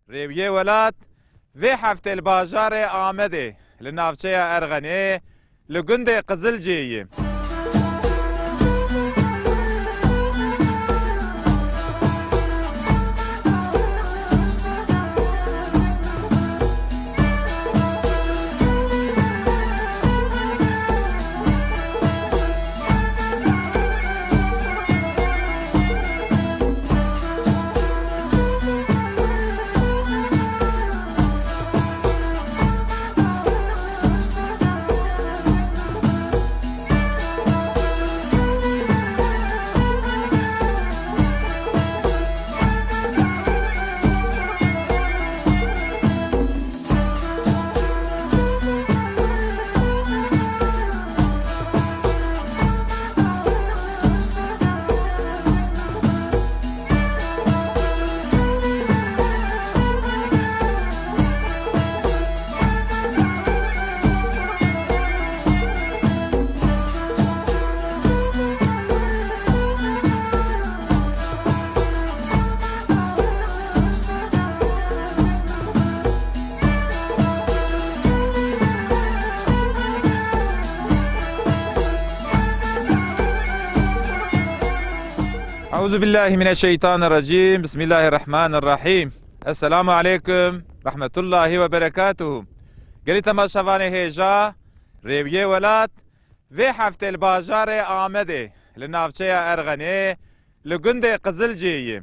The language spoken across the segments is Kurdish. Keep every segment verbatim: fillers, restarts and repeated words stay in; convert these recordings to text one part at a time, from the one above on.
Rêwiyê Welat vê heftê li bajarê Amedê, li navçeya Erxenê, li gundê Qizilcê ye. Euzu billahi mineşşeytanirracim. Bismillahirrahmanirrahim. Esselamu aleykum, rahmetullahi ve berekatuhu. Gelî temaşevanê hêja, Rêwiyê Welat, vê heftê li bajarê Amedê, li navçeya Erxenê, li gundê Qizilcê ye.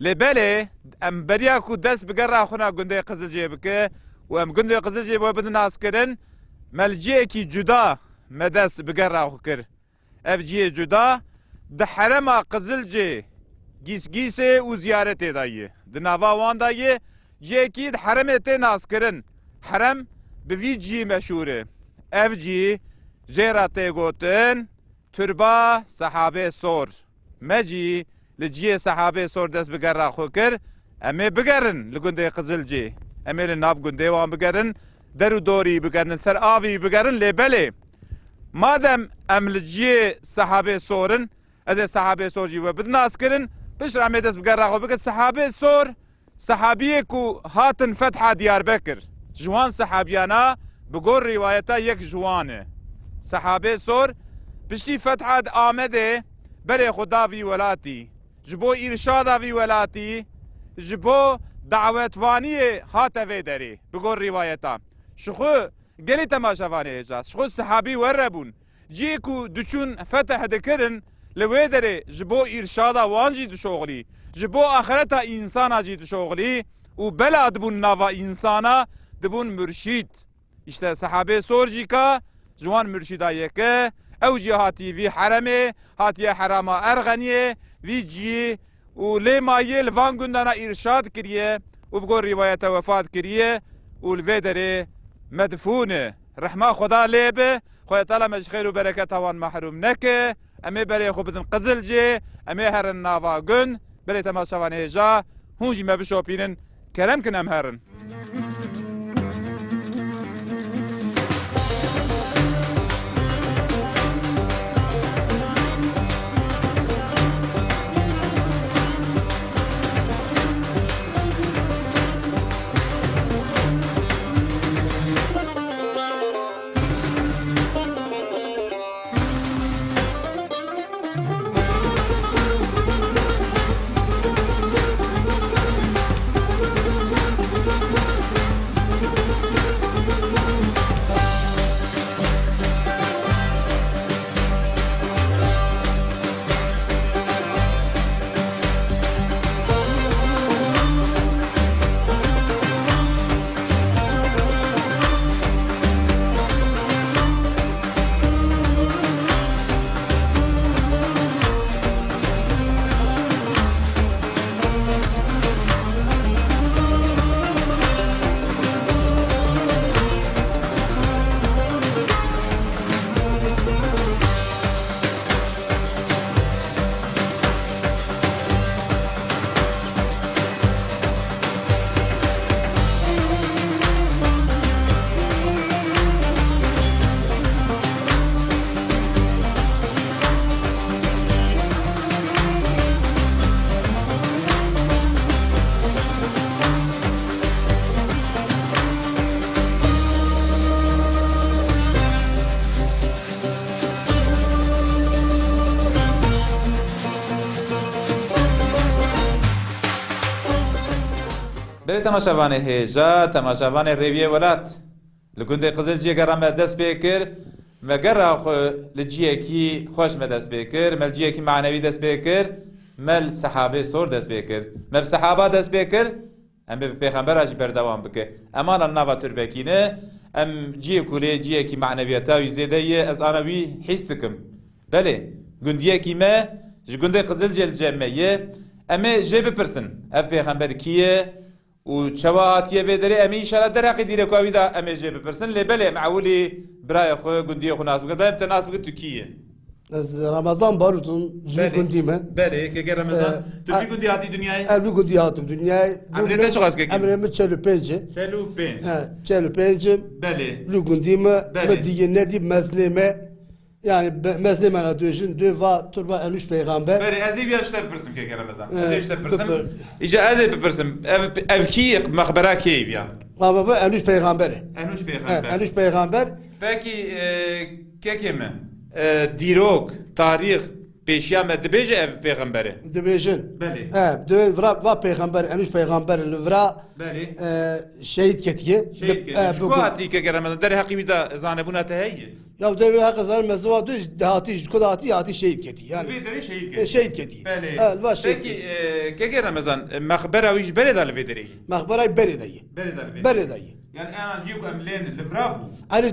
Lê belê, em beriya ku dest bi gera xwe na gundê Qizilcê bike û em gundê Qizilcê we bidin naskirin, me li cihekî cuda me dest bi gera xwe kir. Ev cihê cuda di herema Qizilcê, Gîsgîsê û Ziyaretê de ye. Di nava wan de ye, cihekî di heremê tê naskirin. Herem bi vî cihî meşhûr e. Ev cihî jê re tê gotin Turba Sehabê Sor. Me jî li cihê Sehabê Sor dest bi gera xwe kir. Em ê bigerin li gundê Qizilcê. Em ê li nav gundê wan bigerin. Der û dorî bigerin, ser avî bigerin, lê belê. Madem em li cihê Sehabê Sor in, ez ê Sehabê Sor jî we bidin naskirin. Piştre em ê dest bi gera xwe bikin. Sehabê Sor, sehabiyê ku hatin fetha Diyarbekir. Ji wan sehabiyana bi gor rîwayeta yek ji wan e. Sehabê Sor piştî fetha Amedê berê xwe da vî welatî. Ji bo îrşada vî welatî, ji bo dawetvaniyê hate vê derê, bi gor rîwayeta. Ji xwe gelî temaşevanê hêja, ji xwe sehabî were bûn. Cihê ku diçûn feteh dikirin, li wê derê ji bo îrşada wan jî dişoxilî, ji bo axireta însana jî dişoxilî û bela dibûn nava însana, dibûn murşîd. Îşte Sehabê Sor jî ka ji wan murşîda yek e, ew jî hatî vî heremê, hatiye herema Erxeniyê, vî ciyî û lê mayê li van gundana îrşad kiriye û bi gor rîwayete wefat kiriye û li vê derê medfûn e. Rehma Xweda lê be, Xwedê Teala me ji xêr û bereketa wan mehrûm neke. Em ê berê xwe bidin Qizilcê, em ê herin nava gund. Belê temaşevanê hêja, hûn jî me bişopînin. Kerem kin em herin. Belê temaşevanê hêja, temaşevanê Rêwiyê Welat. Li gundê Qizilciyê gera me dest pê kir. Me gera xwe li ciyekî xweş me dest pê kir. Me li ciyekî manewî dest pê kir. Me li sehabê sor dest pê kir. Me bi sehaba dest pê kir. Em ê bi pêxembera jî berdewam bike. Em ana nava turbekî ne. Em ciyê ku lê ciyekî manewiyeta wî zêde ye, ez ana wî hîs dikim. Belê, gundiyekî me ji gundê Qizilcê li cem me ye. Em ê jê bipirsin. Ev pêxember kî ye? Û çawa hatiye vê derê? Em ê înşallah derheqê dîreka wî de em ê jê bipirsin. Lê belê em ewilî birayê xwe, gundiyê xwe nas bikin. Belê em te nas bikin tu kî yî? Ez Ramazan Barût im, ji vî Belê. gundî me. Belê, keke Ramazan. Ee, Tu vî a- gundî hatî dinyayê? Ez vî gundî hatim dinyayê. Emrê te çiqas keke? Emrê min çel û pênc e. Çel û pênc. He, çel û pênc im. Belê. Vî gundî me, Belê. me diyê nedî meznê me. Yani be- meznê me ne dojin, dö va turba enûş peygamber. Berê, ez ê viya ji te bipirsim keke Remezan. Ez ê Ee, ji te bipirsim. bipir- Îca ez ê bipirsim. Ev, ev kî ye, mexbera kê ye viya? Baba bu enûş peygamber e. Enûş He, peygamber. enûş peygamber. Pekî, e, kekê me, e, dîrok, tarîx, pêşiya me dibêje ev pêxember e? Dibêjin. Belê. He, dibê vira va peygamber, enûş peygamber li vira, Belê. e, şehîd ketiye. Şehîd Li- ketiye. e, Ji bugün- ku hatî keke Remezan? Derheqî wî de zanebûna te heye? Ya derê heqe zar mezin wa dû hatî, ji ku de hatî, hatî şehîd ketî. Yani, Li vê derê şehîd e, ketî. şehîd ketî. Belê. E, li va şehîd Pekî, ketî. e, keke Remezan, e, mexbera wî ji berê de li vê derê ye? Mexbera berê de ye. Berê de li vê Berê derê. de ye. Yani ena cî ku em lên li vira bû? Erê,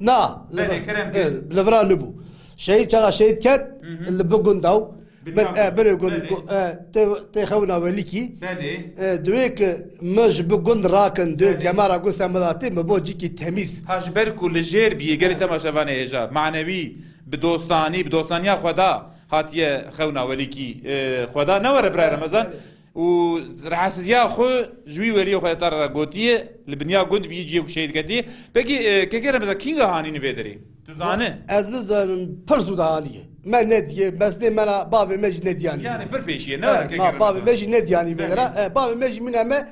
na, Belê, li, kerem e, kir. li vira nibû. Şehîd çaxa şehîd ket, Hı hı. li bi gunda û Bi Min, navê. e, binê gund, Belê. gu- e, tê, tê xewna welîkî. Belê. E, divê ki min ji bi gund rakin, dê Belê. gemara gund semedatê, min bo cîkî temîz. Ha, ji ber ku li jêr bîye, gelê He. temaşevanê hêja, manewî, bi dostanî, bi dostaniya Xweda hatiye xewna welîkî, e, Xweda ne were birayê He, Remezan. belê. Û rahatsizliya xwe ji wî weriyê Xweda te re gotiye, li biniya gund bîye ciyê ku şehîd ketiye. Pekî, e, kekê Remezan, kînga hanîn vê derê? Tu zanî? Ez nizanim, pir zû de haniye. Me nediye, mezdê me la bavê me jî nediyanî. Yani pir pêşiye, ne Evet, were ma kekê bavê Remezan? me jî nediyanî vê Belê. ra. E, bavê me jî mine me,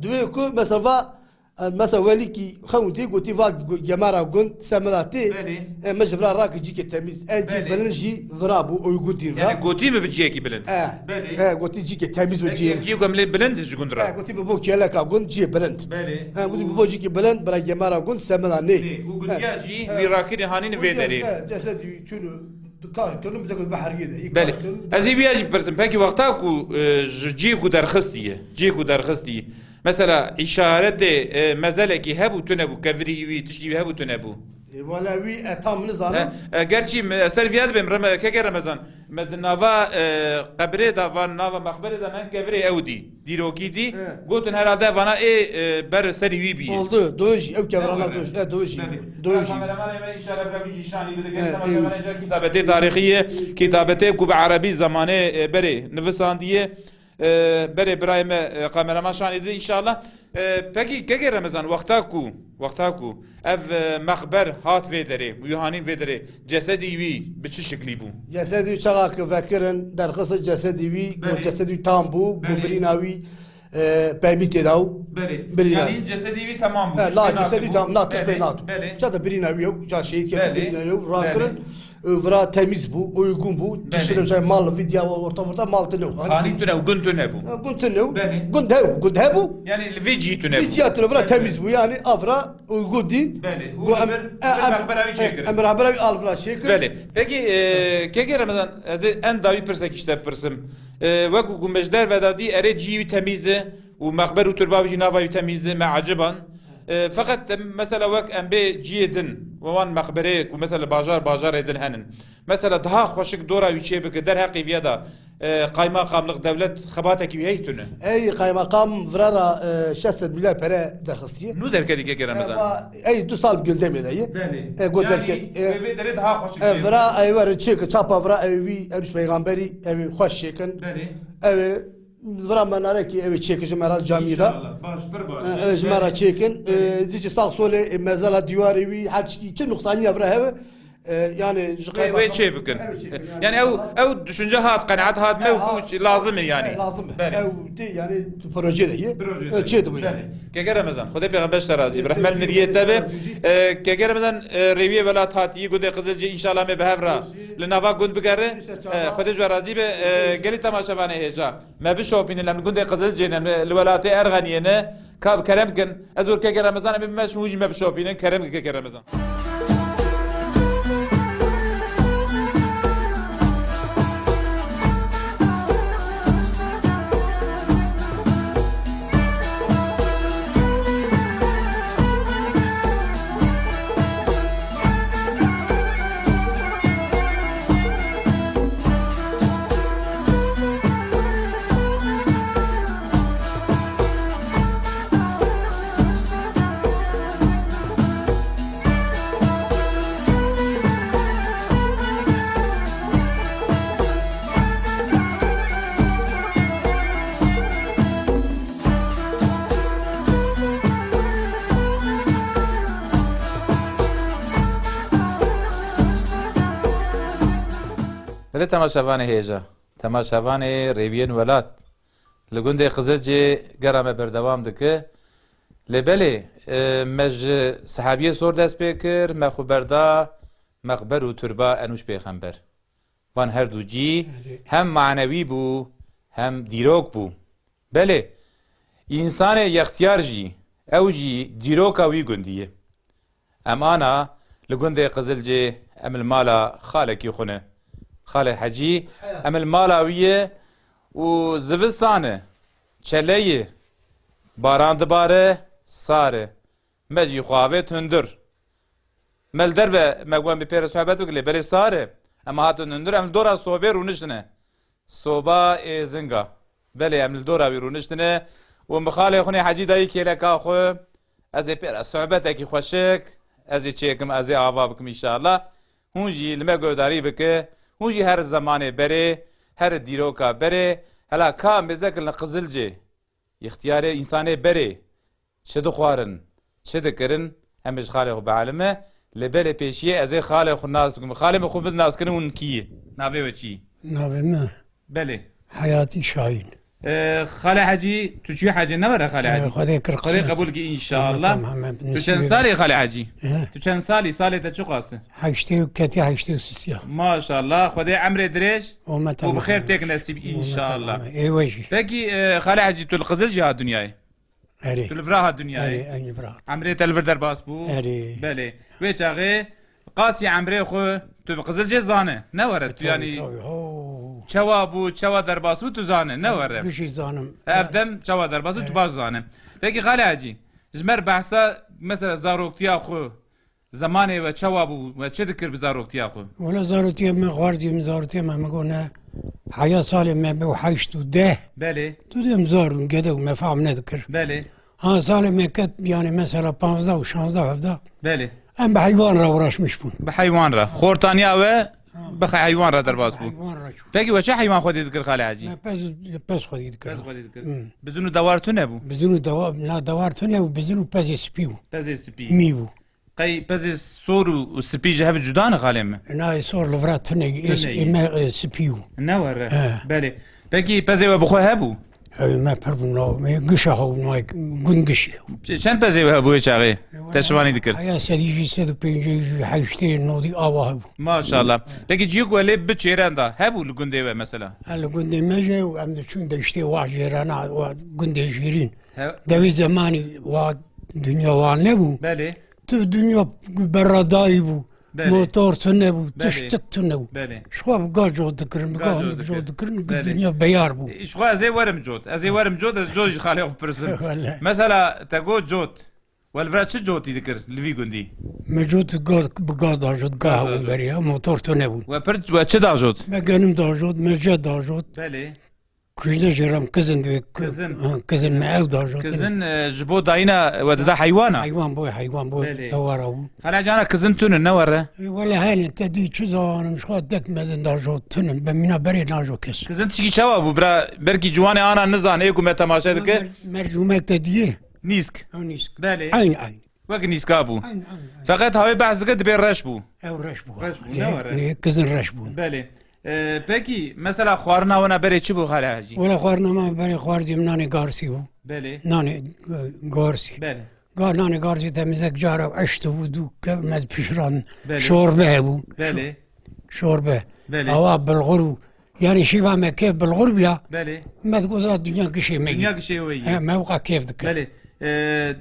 divê ku mesela va, e, mesela welîkî xewndî gotî va gu- gemara gund, semeda tê. Belê. E, me ji vira raki cîkê temiz. En cî Belê. bilind jî vira bû, uygun dî vira. Yani gotî mi bi ciyekî bilind? E, Belê. e, gotî cîkê temiz û Peki cî. ev cî ku em lê bilind ji gund ra? E, gotî bi bo kêleka gund cî bilind. Belê. E, gotî bi bo cîkî bilind, bira gemara gund, semeda nê. Nê. Û gundiya E, cî e. wî rakirî hanîn vê Gundiya, derê. e, cesedî çûn û kaş kirin, bize ku bi heriyê de, yek Belê. kaş kirin. Ez ê viya jî bipirsim. Peki wexta ku, e, ji cî ku derxistiye, cî ku derxistiye. Mesela, îşaretê, e, mezelekî hebû, tune bû, kevirî wî, tiştî wî hebû, tune bû? E, wala wî e tam nizanim. E, e, gerçî me, ser viya dibêm, Reme-, keke Remezan, me di nava, e, qebrê de, van nava mexberê de, me kevirê ew dî, dîrokî dî, E. gotin herhalde vana ê, e, ber serî wî bîye. Oldu, dojî, ew kevirana Ew dojî, e, dojî, Belê. dojî. Kameramanê me înşallah bira wî jî şanî bide. E, Kameramanê ewî. me kîtabetê tarîxî ye, kîtabetê ku bi erebî zemanê, e, berê nivisandiye. E, berê birayê me, e, kameraman şanî dide înşallah. E, pekî kekê Remezan, wexta ku, wexta ku ev, e, mexber hat vê derê, wî hanîn vê derê, cesedî wî bi çi şiklî bû? Cesedî çaxa ki vekirin, derxistin cesedî wî, Belê. got cesedî wî tam bû, Belê. got birîna wî, e, pemî tê daw. Belê. Birîna. Yani cesedî wî tamam bû. E, Tişt la pê cesedî nakirin. tam, na tişt pê Belê. nat. Belê. Ça da birîna wî ew, ça şehîd Belê. kebû birîna ew, rakirin. Belê. Vira temiz bû, uygun bû. Belê. Tiştine çay mal, vidya orta orta mal tine. Xanî tune û gund tune bû. E, gund tune. Belê. Gund hev, gund hebû. Yani li vê cî tune bû. Vê ciya tune vira Belê. temiz bû. Yani avra uygun din. Belê. Û Bu em- emir, e, emir em- mexbera wî e, çêkirin. Emir mexbera wî al vira çêkir. Belê. Peki, e, kekê Remezan, ez ê en dawî pirsek işte pirsim. E, wekû ku me ji derve de dî, erê cî wî temiz e û mexber û turba wî jî nava wî temiz e, me eciban. E, feqet em, mesela wek em bê ciyê din, wan mexberê ku mesela bajar, bajarê din henin. Mesela daha xweşik dora wî çê bike, derheqê viye de, e, qaymaqamlıq dewlet xebatekî wî heyî tune? Ey qaymaqam vira ra, e, şeş sed milyar pere derxistiye. Nû derketî keke Remezan? E, va, ey du sal gündemê de ye. Belê. E, got Yani derket, e, wê vê derê daha xweşik e, çê vira bike. Ey ver çêke çapa vira ew wî, ew peygamberî, ew xweş çêkin. Belê. Ew Vira menarekî ew ê çêkir ji me re camî de. İnşallah. Baş, pir baş. E, ew ji me re çêkin. Evet. E, dî jî sax solê, e, mezela dîwarê wî, her çikî çi nuqsaniya vira hebe, E, yani ji Wê, wê çê bikin. Ew çê bikin, yani Yani ew, inşallah. Ew düşünce hat, qenaet hat me He, û ha. Ku lazim e yani. He, lazim e. Belê. Ew tê yani proje de ye. Proje E, de. Çê de bu yani. Belê. Keke Remezan, Xwedê pêxember ji te razî be. Rehmet Xwedê miriyê te be. Razî be. E, Keke Remezan, e, rêwiyê welat hatî, gundê Qizilcê, înşallah me bi hev re Xwedê. Li nava gund bigere. Xwedê E, Xwedê ji we razî be. E, gelî temaşevanê hêja. Me bişopînin, em li gundê Qizilcê ne, em li welatê Erxeniyê ne. Ka bi kerem kin. Ez û Keke Remezan em ê bimeşin, hûn jî me bişopînin. Kerem kin Keke Remezan. Belê temaşevanê hêja, temaşevanê rêwiyên welat, li gundê Qizilcê gera me berdewam dike. Lê belê, e, me ji Sehabiyê Sor dest pê kir, me xwe berda mexber û turba Enûş Pêxember. Van her du cî Belê. Hem manewî bû, hem dîrok bû. Belê, însanê yextiyar jî, ew jî dîroka wî gundî ye. Em ana li gundê Qizilcê, em li mala xalekî xwe ne. Xalê Hecî, em li mala wî ye û zivistan e, çele ye, baran dibare, sar e. Me jî xwe avêt hundir. Me li derve me got em bi pê re sohbet bikin lê belê sar e. Em hatin hundir, em li dora sobê rûniştine. Soba êzinga. Belê em li dora wî rûniştine û min xalê xwe nê Hecî dayî kêleka xwe. Ez ê pê re sohbetekî xweşik, ez ê çêkim, ez ê ava bikim înşallah. Hûn jî li me guhdarî bike. Hûn jî her zemanê berê, her dîroka berê. Hela ka mêzekin li Qizilcê. Îxtiyarê însanê berê çi dixwarin, çi dikirin, em ê ji xalê xwe bielime. Lê belê pêşiyê ez ê xalê xwe nas bikim. Xalê min xwe bidin naskirin hûn kî yî? Navê we çi yî? Navê me Belê. Heyatî Şahîn. Ee, Xalê Hecî, tu çûyî hecê ne were Xalê Ee, Hecî? Xwedê kir Xwedê qismet. Qebûl ki înşallah. Hemmet, hemmet, Tu çend nasîbê salî Xalê Hecî? He? Tu çend salî? Salê te çiqas e? Heştê û ketî heştê û sisiya. Maşallah. Xwedê emrê dirêj Hûmeta û bi xêr Muhammed. Têk nesîb Hûmeta înşallah. Muhammed. Ê we jî. Pekî, e, Xalê Hecî, tu li Qizilcê hat dinyayê? Erê. Tu li vira hat dinyayê? Erê, ez li vira hat. Emrê te li vir derbas bû? Erê. Belê. Wê çaxê qasî emrê xwe tu bi Qizilcê zane. Ne were tu Tabii, yanî tabii. Ho. Çawa bû, çawa derbas bû tu zane. Ne were. Gişî zanim. Ev dem çawa derbas bû tu Evet. baş zane. Pekî Xalê Hecî, ji me re behsa mesela zaroktiya xwe, zemanê we çawa bû, we çi dikir bi zaroktiya xwe? Wele zaroktiya me xwarzî min zaroktiya me, me got ne heya salê me bi heşt û deh. Belê. Tu dem zar bûn, gedek me fehm nedikir. Belê. Ha salê me ket, yani mesela panzdeh û şanzdeh hevdeh. Belê. Em bi heywan re uğraşmış bûn. Bi heywan re. Xortaniya we Ha. bi heywan re derbas bû. Heywan re çû. Pekî we çi heywan xwedî dikir Xalê Hecî? Me pez, pez xwedî dikir. Pez xwedî dikir. Hmm. Bizin û dewar tune bû? Bizin û dewar, na dewar tune û bizin û pezê spî bû. Pezê spî. Mî bû. Qey pezê sor û, û spî ji hev cuda ne xalê min? Na, sor li vira tune, Tune ê, yî. ê me, e, spî bû. Ne were. He. Belê. Pekî pezê we bi xwe hebû? Ew me pir bû, no, me gişa xwe bû, no, gund gişî. Çend pezê we hebû wê çaxê? Te şivanî dikir? Heya sedî jî, sed û pêncî jî, heştê, nodî awa hebû. Maşallah. Pekî ciyûk we lê bi çêren da hebû li gundê we mesela? Ha, li gundê me jî, em diçûn deştê wa jêrana, wa gundê jêrîn. He. Devê zemanî wa dinya wa nebû. Belê. Tu dinya berradayî bû. Belê. Motor tune bû, Belê. tiştik tune bû. Belê. Ji xwe bi gaz cot dikirin, bi Gaz gaz cot hindik dikirin. cot dikirin, Belê. dinya beyar bû. E, ji xwe ez ê werim cot. Ez ê werim cot, ez cot ji xalê xwe pirsim. Wele. Mesela te got cot. We li vir cot çi cotî dikir li vî gundî? Me cot gaz, bi gaz da cot, Gaz gaz da cot. berî ya, motor tune bûn. We pir, we çi da cot? Me genim da cot, me ce da cot. Belê. Kujne jê re em kizin divê, ku-, Kizin. ha, kizin me ew da jot. Kizin, e, ji bo dayîna we dida heywana? Heywan boy, heywan boy, Belê. dewara bû. Xalê Hecî, ana kizin tune ne were? E, wele hene te dî çi zanim, ji xwe dek me din da jot, tunin, be mîna berê na jot kes. Kizin tişkî çawa bû, bira, belkî ciwanê ana nizane, ê ku me temaşe dike? Mer-, mercûmek te diyê? Nîsk. Ha, nîsk. Belê. Eyn, eyn. Wek nîska bû. Aynen, aynen, aynen. Feqet hawê behs dike dibê reş bû. Ew reş bû. Reş bû, ne were? Lê kizin reş bûn. Belê. E, pekî, mesela xwarina wana berê çi bû Xalê Hecî? Wela xwarina me berê xwarzî min nanê garsî bû. Belê. Nanê, e, garsî. Belê. Ga nanê garsî temizek cara eşt bû, dû ke-, me pişiran. Belê. Şorbe hebû. Belê. Şorbe. Belê. Awa bilxur û, yani şîva me kê bilxur biya. Belê. Me digot, "Ra dinya gişê me yî." Dinya gişê we yî. He, me wika kêf dikir. Belê. E,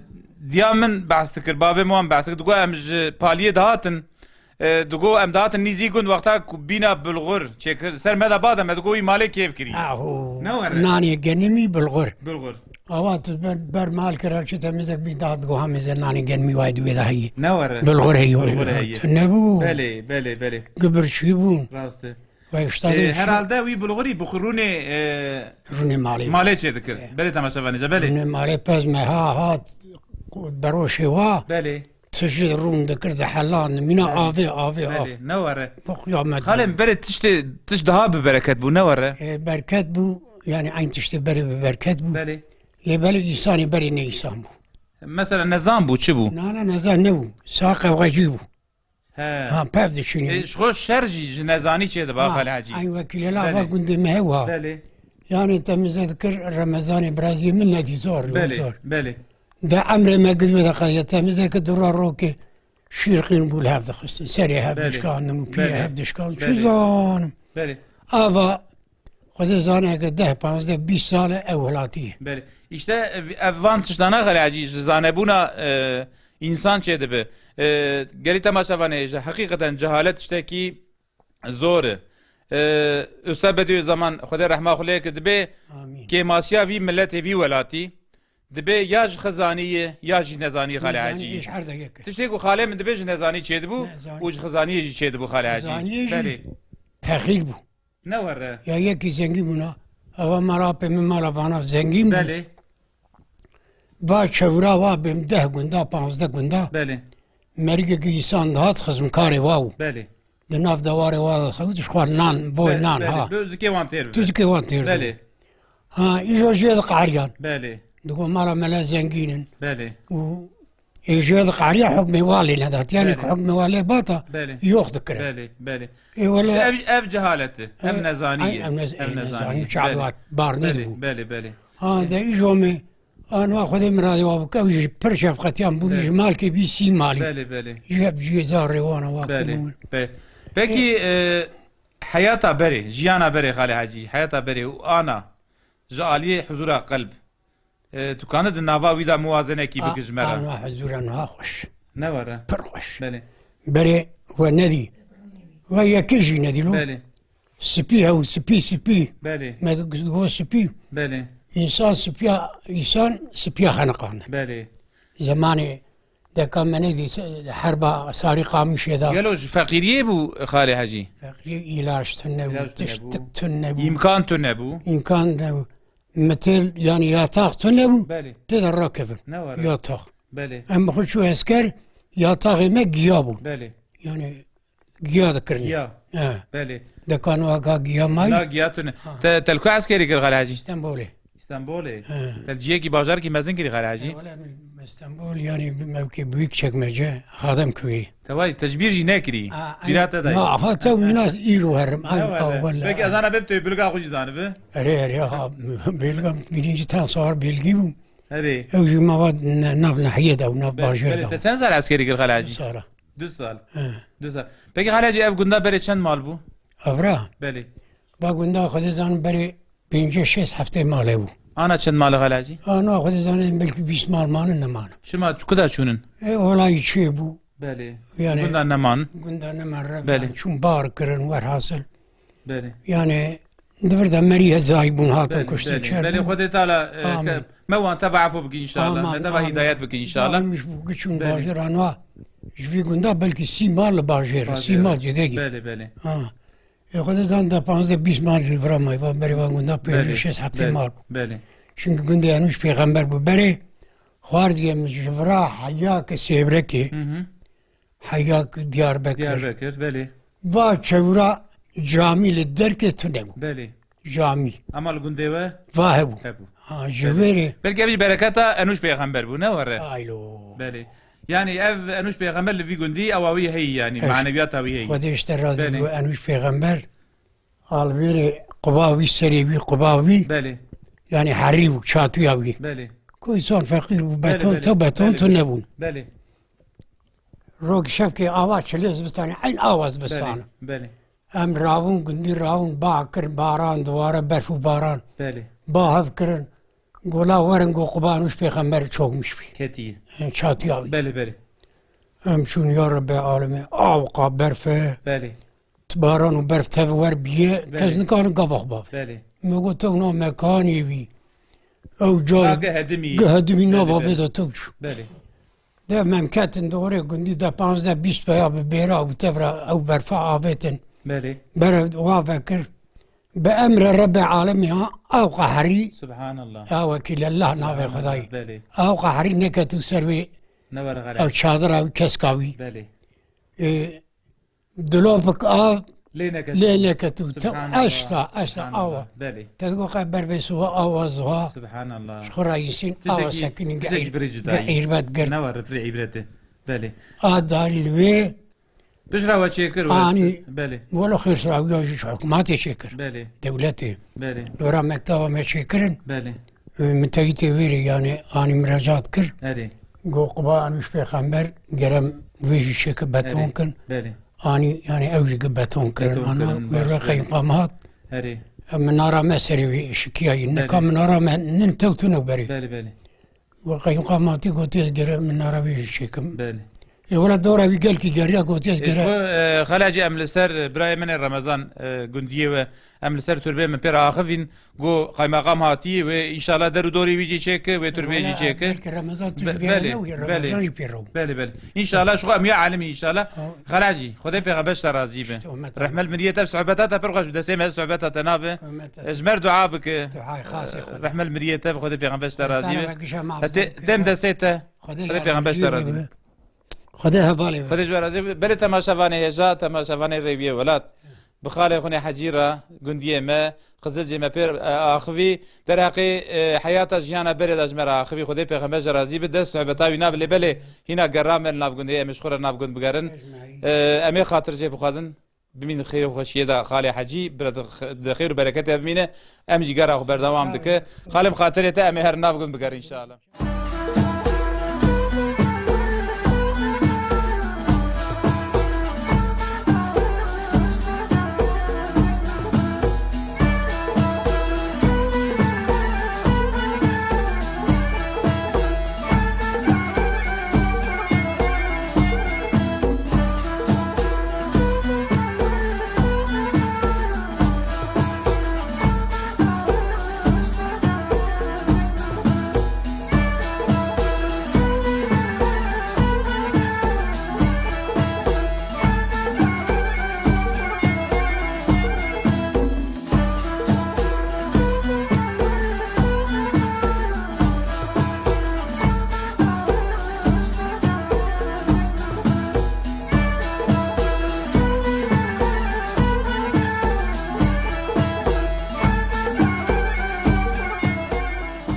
diya min behs dikir, bavê min wan behs dikir. Digot, "Em ji paliyê dihatin." E, digot, "Em dihatin nîzî gund, wexta ku bîna bilxur çêkir, ser me de bade, me digot, wî malê kêf kirî." Aho. Ne were? Nanê genimî bilxur. Bilxur. Awa tu ber, ber mal kira çi temizek bî, da digot, "Hamê ze nanê genimî wayê di wê de heyî." Ne were? Bilxur heyî. Bilxur heyî. Tu nebû. Belê, belê, belê. Gibir çî bûn. Rast e. Ve işte E, de herhalde wî bilxurî bi xwe rûnê, e, Rûnê malê. Malê çê dikir. E. Belê temaşevanê ce, belê. Rûnê malê pez me ha, ha, beroşê wa. Belê. Tiji rûn dikir, diheland, mîna Belê. Avê, avê, av. Belê, ne were. Bu qiyamet Xalê bû. Min, berê tiştê, tişt daha bi bereket bû, ne were. E, bereket bû, yani eyn tiştê berê bi bereket bû. Belê. Lê belê însanê berê ne însan bû. Mesela nezan bû, çi bû? Na, na, nezan nebû. Sa qewxecî bû. He. Ha, pev diçûnî. E, ji xwe şer jî ji nezanî çê diba, Ha, Xalê Hecî. Eyn wekîlê la Belê. Va gundê me hewa. Belê. Yani temize dikir Remezanê birazî min nedî zor, Belê, zor. Belê. De emrê me gid wê de qediya temizeke dura rokê şîrqîn bû li hev dixistin. Serê hev Belê. Dişkandin û piyê Belê. Hev dişkandin. Belê. Çi zanim? Belê. Ava Xwedê zane ke deh, panzdeh, bîst sal e ew welatî ye. Belê. Îşte ev, ev van tiştana Xalê Hecî ji zanebûna, e, însan çê dibe. E, gelî temaşevanê ji heqîqeten cehalet tiştekî zor e. E, Usta Bediüzzaman, Xwedê rehma xwe lê ke, dibe Amîn. Kêmasiya vî miletê, vî welatî, dibe ya ji xizanî ye, ya jî nezanî Xalê Nezanî Hecî. Îş her de yek e. Tiştê ku xalê min dibe ji nezanî çê dibû Nezanî. Û ji xizaniyê jî çê dibû Xalê Hecî. Xizaniyê jî Belê. Fexîr bû. Ne were. Ya yekî zengî bûna. Eva mala apê min mala vana zengîn bû. Belê. Va çewra wa bêm deh gunda, panzdeh gunda. Belê. Mergekî însan dihat xizmkarê wa bû. Belê. Di nav dewarê wa de xewt ji xwe nan, boy Belê, nan, belê. Ha. Bi zikê wan têr Tu bibin. Zikê wan têr Belê. Bibin. Ha, îjo jê diqehriyan. Belê. Digo mala mele zengîn in. Belê. Û ê jê diqehriya hukmê wa lê nedat. Yani Belê. Ku hukmê wa lê bata, Belê. Yox dikire. Belê, belê. Ê wele Ev, ev cehalet e. Ev E, nezanî ay, ye. Ev nez-, Ev e, nezanî nezanî ye. Çawa Belê. Bar Belê, nedibû. Belê, belê. Ha, Belê. De îjo me, anwa Xwedê miradê wa bike, ew jî pir şefqetiyan bû, Belê. Ji malkê bî sî malî. Belê, belê. Ji hev cihê zarê wana wa Belê, kubûn. Belê. Pekî, E, e, heyata berê, jiyana berê Xalê Hecî, heyata berê û ana ji aliyê huzura qelb, e, tu kanî di nava wî de muwazenekî A, bikî ji me re? Ana huzura niha xweş. Ne were? Pir xweş. Belê. Berê we nedî. We yekê jî nedî lo. Belê. Spî hew, spî, spî. Belê. Me digo spî. Belê. Însan spiya, însan spiya xeniqan. Belê. Zemanê deka me nedî se-, herba Sarî Qamişê de. Gelo ji feqîriyê bû Xalê Hecî? Feqîrî, îlaç tune bû, İlaç tune tişt bû. Tik tune bû. Îmkan tune bû. Îmkan tune bû. Mitil, yani yatax tune bû. Belê. Tê de rakevin. Ne were? Yatax. Belê. Em bi xwe çû esker, yataxê me giya bû. Belê. Yani giya dikirin. Giya. He. Belê. Dekan waka giya may. Na giya tune. Ha. Te, te li ku eskerî kir Xalê Hecî? Stenbolê. Stenbolê. He. Te li ciyekî bajarekî mezin kirî Xalê Hecî? E, wele min Stenbol yani bir mevki büyük çekmece, Hadem köyü. Te vay, te ji bîr jî nekirî. A, Bîra te dayî. Na, ha te wîna îro herim. Ay, Ne wele. Belkî ez ana bêm tu bilga xwe jî zanibi. Erê, erê, ha, bilga birinci ten sar bilgi bu. Erê. Ew jî me va ne-, nav nehiyê de, nav Be-, bajêr belê, de. Te çend sal eskerî kir Xalê Hecî? Du sala. Du sal. He. Du sal. Peki Xalê Hecî, ev gunda berê çend mal bû? Evra? Belê. Va gunda Xwedê zanin berê pêncî şêst heftê mal hebû. Ana çend mal e Xalê Hecî? Ana Xwedê zanin belkî bîst mal manin neman. Çima, çi kuda çûnin? E, olayî çê bû. Belê. Yani Gunda neman. Gunda neman re Belê. Çûn bar kirin werhasil. Belê. Yani di vir de merî hezayî bûn hatin Belê, kuştin belê. Çer Belê bûn. Xwedê Teala, e, Amin. Ke-, me wan teva efo bikî inşallah. Aman, Me teva amin. Hidayet bikî inşallah. Dalmiş bû, giçûn Belê. Bajêran wa. Ji vî gunda belkî sî mal li bajêr, Bajêr. Sî mal cedegî. Belê, belê. Ha. E, Xwedê zan da panzdeh bîst mal jî vira may, va berê va gunda Belê, pêncî şêst heftê belê, mal. Belê. Çünkü gundê Enûş pêxember bû berê, xwarzgê min ji vira heya ke Sêvrekê, Hı hı. Heya ke Diyarbekir. Diyarbekir, belê. Va çewra camî li derkê tune bû. Belê. Camî. Ama li gundê we? Va hebû. Hebû. Ha, ji Belê. Vêrê. Belkî ev jî bereketa Enûş pêxember bû, ne were? Aylo. Belê. Yani ev Enûş Pêxember li vî gundî ewa wî heyî, yani Eş-, maneviyata wî heyî. Xwedê ji te razî Belê. Bi, Enûş Pêxember, alvêrê quba wî, serê wî quba wî. Belê. Yani herî bû, çatiya wî. Belê. Ku însan feqîr bû, Belê, beton, belê, to beton, belê, tu belê. Nebûn. Belê. Rok şevkê awa çilê zivistanê, eyn awa Belê, zivistana. Belê. Em rawûn, gundî rawûn, ba kirin, baran, duvara berf û baran. Belê. Ba hev kirin, gola werin, go quba Enûş Pêxember çokmiş bî. Ketî. E, çatiya wî. Belê, belê. Em çûn ya Rebbe alemê, awqa berf e. Belê. Baran û berf tev wer bîye, Belê. Kes nikarin gava xwe bavê. Belê. Me got, "Ew na mekanê wî. Ew car Na gehedimî. Gehedimî Belê, nava belê. Vê de tew çû." Belê. De mem ketin dorê gundî de panzdeh bîst peya bi bêra û tevra ew berfa avêtin. Belê. Berev wa vekir. Bi emre Rebbe alemî ha, ew qaherî. Subhanallah. Ya wekîl Allah navê Subhanallah, Xwedayî. Belê. Ew qaherî neketu ser wê Newere xerê. Ew çadira wî keska wî. Belê. E, Dilopik av Lê neketu. Lê neketu. Subhanallah. Eşta, eşta Subhanallah. Awa. Belê. Te digo qe bervê suva awa zuha. Subhanallah. Ji xwe ra yîsîn awa Tişekî, sekinî tişekî birî cudayî. Ge îrbet girt. Ne var rifrê îbreti. Belê. A dalî li wê Pişra we çêkir we. Anî Belê. Welo xêr sira wî ya jî ji hikûmetê çêkir. Belê. Dewletê. Belê. Lora mektaba me çêkirin. Belê. E, miteyîtê wêrê, yani, anî miracat kir. Erê. Go quba Enûş Pêxember gerem wê jî çêkir beton Erê. Kin. Belê. Anî, yani, ew jî gi beton kirin. Beton Ana kirin, wê baş, re belê. Qeyqam hat. Erê. E, minara me serê wê şikiyayî. Nika Belê. Minara me nin tew tune berê. Belê, belê. We qeyqam hatî gotiye ez gerem minara wê jî çêkim. Belê. E, wela dora wî gelkî geriya gotiye ez Ê, gerem. Ji bo, e, xelacî em li ser birayê min ê Remezan, e, gundiyê we, em li ser turbê min pê re axivîn. Go qaymeqam hatî, wê înşallah der û dorê wî jî çêke, wê turbê jî Wala, çêke. Belkî Remezan tu Be-, jî vêre belê, newî, belê. Remezan jî pêro. Belê, belê. Înşallah, ji xwe em ya alimî înşallah. Ha. Xelacî, Xwedê pêxember ji te razî be. Hûmet Rehmel miriyê te, sohbeta te pir xweş bi destê me, sohbeta te nabe. Hûmet Ji me re dua bike. Duayê xasê Xwedê. Rehmel miriyê te, Xwedê pêxember ji te razî be. Te ve gişa Hete, mafzet tem destê te. Xwedê Xwedê pêxember ji te razî be. Xwedê hevalê be. Xwedê ji we razî be. Belê temaşevanê hêja, temaşevanê rêwiyê welat. Bi xalê xwe nê Hecî re, gundiyê me, Qizilcê me pê, e, axivî, derheqê, e, heyata jiyana berê de ji me re axivî, Xwedê pêxember ji razî bi, dest sohbeta wî nabe lê belê hîna gera me li nav gundê, em ê ji xwe re nav gund bigerin. E, em ê xatir jê bixwazin, bimîn xêr û xweşiyê de xalê Hecî, bira di x-, di xêr û bereketê bimîne, em jî gera xwe berdewam dike. Xalê min xatirê te, em ê her nav gund bigerin înşallah.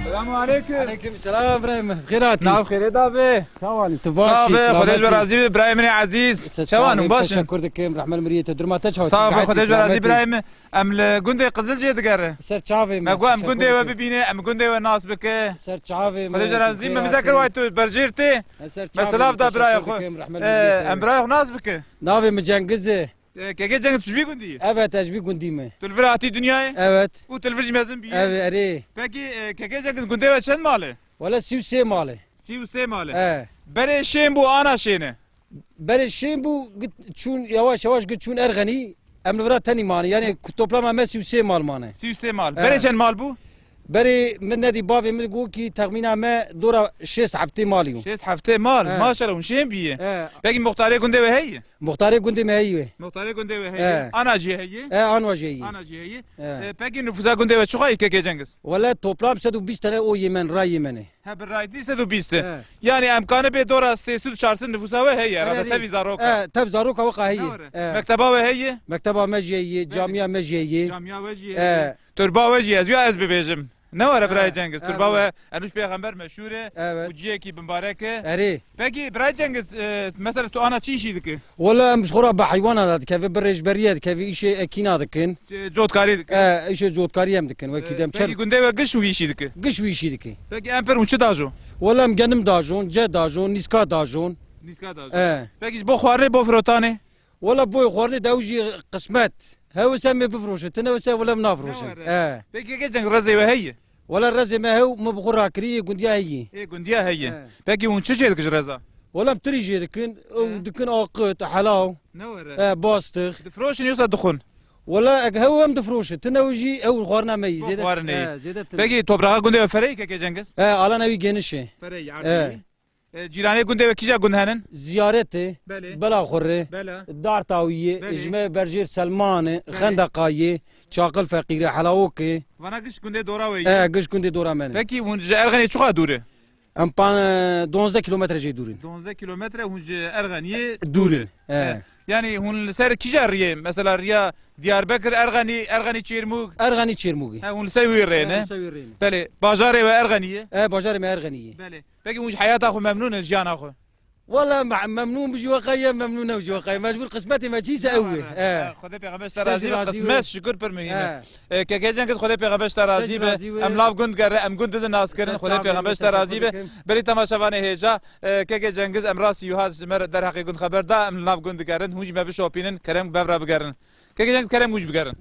Selamun aleyküm. Aleyküm selam Ibrahim. Xêr hatî. Nav xêrê da be. Çawan, tu baş Sağ be, Xwedê ji we razî be, birayê min ê ezîz. Çawan, hûn baş in? Teşekkür dikim, rehmel miriyê te, durma te çawa? Sağ be, Xwedê ji we razî, birayê min. Em li gundê Qizilcê digerin. Ser çavê me. Me got em gundê we bibîne, em gundê we nas bike. Ser çavê me. Xwedê ji we razî, me mize kir way tu berjêr tê. Me silav da birayê xwe. Em birayê xwe nas bike. Navê min Cengiz e. E, Kekê Cengiz, tu ji vî gundî yî? Evet, ez ji vî gundî me. Tu li vir hatî dinyayê? Evet. Û tu li vir jî mezin bîyî? Evet, erê. Pekî, e, Kekê Cengiz, gundê we çend mal e? Wele sî û sê mal e. Sî û sê mal e. E. Berê şên bû, ana şên e? Berê şên bû, git çûn, yavaş yavaş git çûn Erxenî, em li vira tenî mane. Yani ku toplama me sî û sê mal mane. Sî û sê mal. E. Berê çend mal bû? Berê min nedî bavê min got kî texmîna me dora şêst heftê malî yo. Şêst heftê mal, He. Maşallah, hûn şên bîye. He. Pekî muxtarê gundê we heye? Muxtarê gundê me heye. Muxtarê gundê we heye. He. Ana jî heye? He, anwa jî heye. Ana jî heye. He. E, pekî nifûsa gundê we çiqa ye Kekê Cengiz? Wele toplam sed û bîst tane o Yemen, ra Yemenê. He, bi raydî sed û bîst. He. Yani em kanibê dora sê sed û çar sed nifûsa we heye, Erê, rada erê. Tevî zaroka. He, tev zaroka weka heye. Ne were? He. Mekteba we heye? Mekteba me jî heye, Belê. Camiya me jî heye. Camiya we jî He. heye. Turba we jî ez, ya ez bibêjim. Ne were birayê Cengiz, turba we, enûş pêxember meşhûr e Evet. û ciyekî bimbarek e. Erê. Pekî birayê Cengiz, e, mesela tu ana çi îşî dikî? Wala em ji xwe re bi heywana de dikeve, bi rêjberiyê dikeve, îşê ekîna dikin. Ç-, cotkarî dikî? E, îşê cotkarî em dikin, wekî E, dem pekî çer- gundê we giş wî îşî dikî? Giş wî îşî dikî. Pekî em pir hûn çi dajon? Wala em genim dajon, ce dajon, nîska dajon. Nîska dajon. E. Pekî ji bo xwarinê, bo firotanê? Wala boy xwarinê de ew jî qismet. Hew wisa em ê bifroşin, tune wisa wala em nafroşin. Ne were. He. Peki keke Cengiz, rezê we heye? Wala rezê me hew, me bi xwe rakirî, yê gundiya heyî. Ê gundiya heye. He. Peki hûn çi jê dikin ji reza? Wala em tirî jê dikin, ew He. dikin aqit, helaw. Ne were. He, bastix. Difroşin yoksa dixwin? Wala ek hew em difroşin, tune ew jî ew xwarina me yî. Bo Zêde, xwarinê yî. he, zêde tune. Peki topraxa gundê we fereyî keke Cengiz? He, alana wî geniş e. Fereyî, He. erdî. E, cîranê gundê we kîja gund henin? Ziyaret e, Belê. Bela Xurê, Bela. Dartawiyê, Belê. ji me berjêr Selmanê, Belê. Xendeqayê, Çaqil Feqîrê, Helawokê. Vana giş gundê dora we ye? E, giş gundê dora me ne. Pekî hûn ji Erxenê çiqa dûr e? Em pan-, donzdeh kilometre jê dûr in. Donzdeh kilometre hûn ji Erxeniyê Dûr in. E. E. Yani hûn li ser kîja riyê? Mesela riya Diyarbekir, Erxenî, Erxenî Çêrmûg? Erxenî Çêrmûgê. He, hûn li ser wî rê E, ne? li ser wî rê ne. Belê. Bajarê we Erxenî ye? E, bajarê me Erxenî ye. Belê. Peki hûn ji heyata xwe memnûn in, jiyana xwe? Wala me-, memnûn bi ji we qey ye, memnûn ne ji we qey. Mecbûr qismetê me çî se ew e. He. Xwedê pêxember ji te razî be, qismet şikir pir muhîm e. He. E, keke Cengiz, Xwedê pêxember ji te razî be. Em nav gund gerin, em gund didin nas kirin. Xwedê pêxember ji te razî be. Belê temaşevanê hêja, e, keke Cengiz em rastî wiha ji me re derheqê gund xeber da, em li nav gund digerin, hûn jî me bişopînin, kerem bev re bigerin. Keke Cengiz, kerem hûn jî bigerin.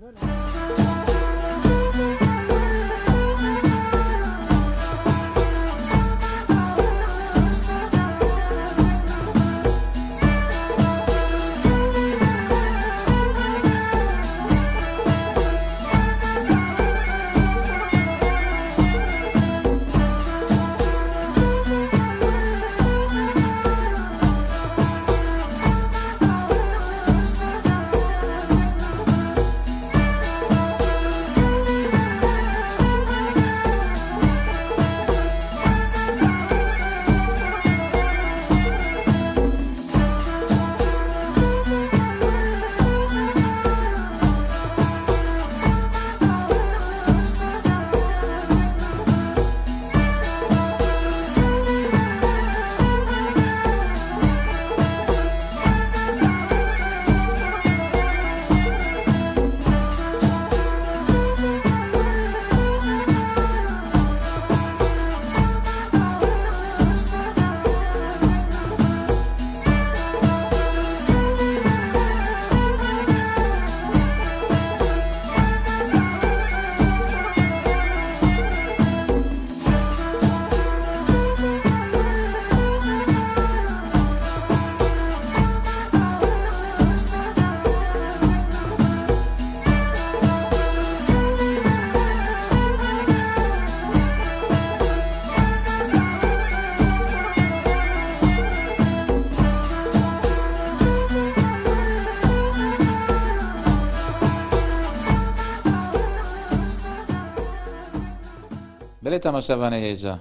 Belê temaşevanê hêja.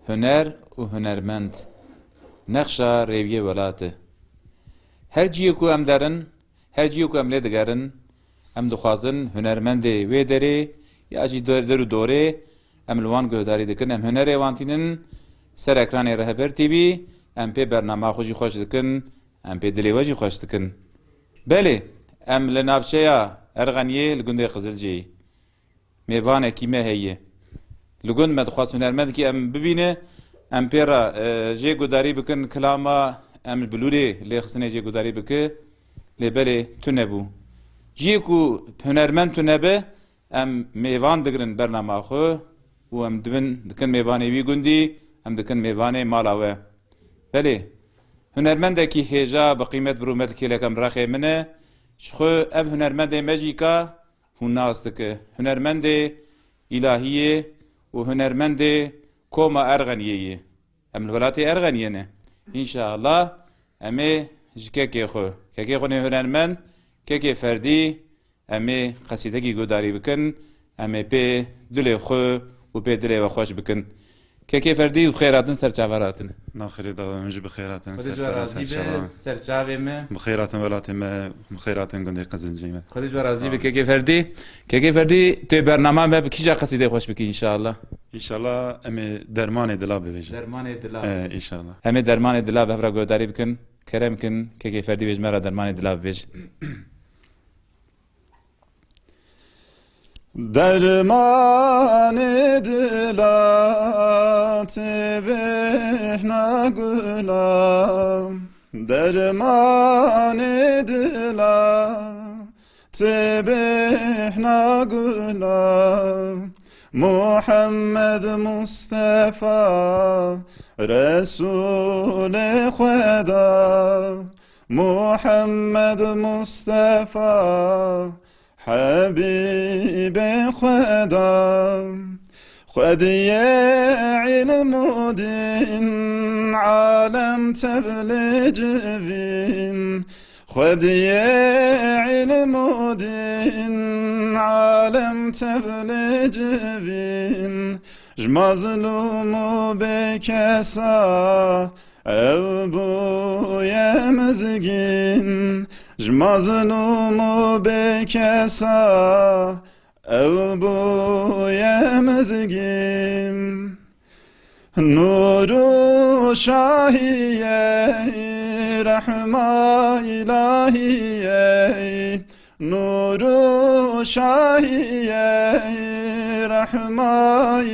Huner û hunermend nexşa rêwiyê welat e. Her ciyê ku em derin, her ciyê ku em lê digerin, em dixwazin hunermendê wê derê ya jî der, der û dorê em li wan guhdarî dikin, em hunerê wan tînin ser ekranê Rehber T V, em pê bernama xwe jî xweş dikin, em pê dilê we jî xweş dikin. Belê, em li navçeya Erxeniyê li gundê Qizilceyê. Mêvanekî me heye. Li gund me dixwest hunermendekî em bibîne, em pê re, e, jê gudarî bikin, kilama em bi lûrê lêxistinê jê gudarî bike, lê belê tune bû. Ciyê ku hunermend tune be, em mêvan digirin bernama xwe û em dibin, dikin mêvanê wî gundî, em dikin mêvanê mala we. Belê, hunermendekî hêja bi qîmet bi rûmet kêlek em rexê min e. Ji xwe ev hunermendê me jî ka hûn nas dike. Hunermendê îlahiyê û hunermendê koma Erxeniyê ye. Em li welatê Erxeniyê ne. Înşallah em ê ji kekê xwe, kekê xwe nê hunermend, kekê ferdî, em ê qesîdekî guhdarî bikin, em ê pê dilê xwe û pê dilê we xweş bikin. Kekê Ferdî, bi xêr hatin, ser çava hatin. Naxirê da, hûn jî bi xêr hatin, Xwedê ser ji we sera razî ser be, çava. Ser çavê me. Bi xêr hatin welatê me, bi xêr hatin gundê Qizilcê me. Xwedê ji we razî be, Sağ ol. Kekê Ferdî. Kekê Ferdî, tu yê bernama me bi kîja qesîdê xweş bikî înşallah. Înşallah em ê dermanê dila bibêjin. Dermanê dila. E, înşallah. Em ê dermanê dila bi hev re guhdarî bikin. Kerem kin, Kekê Ferdî bêj me re dermanê dila bibêj. Dermanê dila tê bêhna gula, dermanê dila tê bêhna gula. Muhammed Mustefa Resûlê Xweda, Muhammed Mustefa Hebîbê Xweda, xwediyê îlm û dîn, alem tev lê civîn. Xwediyê îlm û dîn, alem tev lê civîn. Ji mazlûm û bêkesa ew bûye mizgîn, ji mazlûm û bêkesa ew bûye mizgîn. Nûr û şahiyê, rehma îlahiyê, Nûr û şahiyê, rehma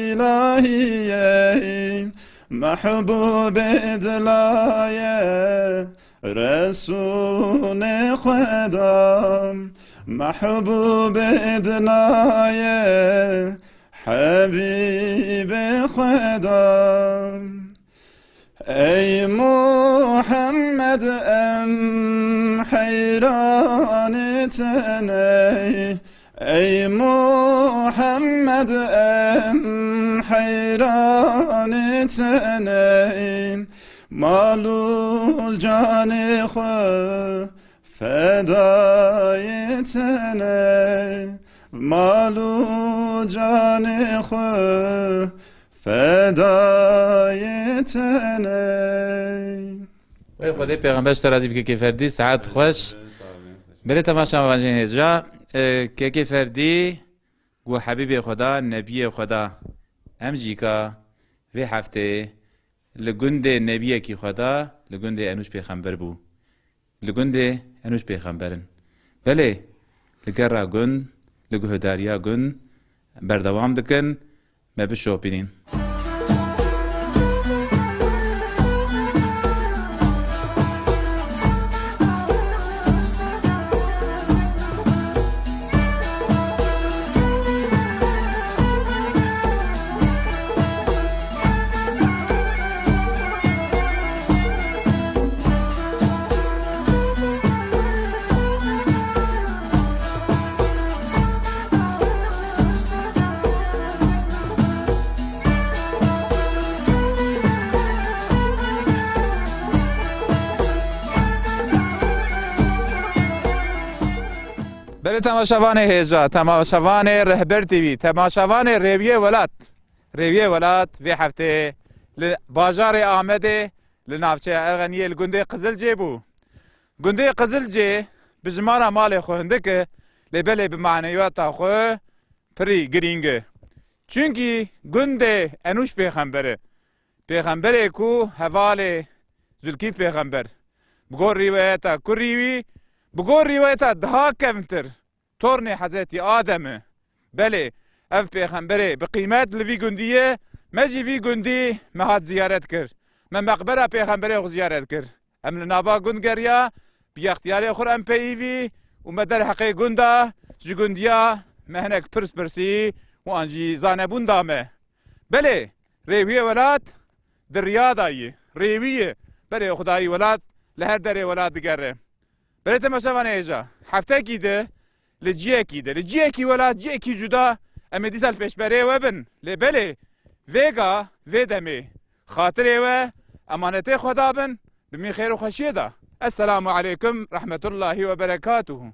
îlahiyê, mehbûbê dilayê, Resûlê Xweda, mehbûbê dilayê, Hebîbê Xweda. Ey Muhammed, em heyranê te ne. Ey Muhammed, em heyranê te ne. Mal û canê xwe fedayê te ne. Mal û canê xwe fedayê te ne. Wey Xwedê pêxember ji te razî bike, Kekê Ferdî, saet xweş. Belê temaşevanên hêja, e, Kekê Ferdî got Hebîbê Xweda, Nebiyê Xweda. Em jî ka vê hefteyê li gundê Nebiyekî Xweda, li gundê Enûş Pêxember bû. Li gundê Enûş Pêxember in. Belê, li gera gund, li guhdariya gund berdewam dikin, me bişopînin. Belê temaşevanê hêja, temaşevanê Rihber T V, temaşevanê Rêwiyê Welat. Rêwiyê Welat vê hefteyê li bajarê Amedê, li navçeya Erxeniyê, li gundê Qizilcê bû. Gundê Qizilcê bi jimara malê xwe hindik e, lê belê bi manewiyata xwe pirî girîng e. Çunkî gundê Enûş Pêxember e. Pêxemberê ku hevalê Zulkîf Pêxember, bi gor rîwayeta kurî wî, bi gor rîwayeta daha kevntir, tornê Hezretî Adem e. Belê, ev pêxemberê bi qîmet li vî gundî ye, me jî vî gundî me hat ziyaret kir. Me meqbera pêxemberê xwe ziyaret kir. Em li nava gund geriya, bi yextiyarê xwe re em peyivî û me derheqê gund da, ji gundiya me hinek pirs pirsî û an jî zanebûn da me. Belê, Rêwiyê Welat di riya de ye, rêwî ye. Belê, Xwedayî Welat li her derê welat digere. Belê, temaşevanê hêja, heftekî di li ciyekî de, li ciyekî welat, ciyekî cuda, em ê dîsa li pêşberê we bin. Lê belê, vêga, vê demê, xatirê we, emanetê Xweda bin, bimî xêr û xweşiyê de. Esselamu aleykum rehmetullahî we berekatuhu.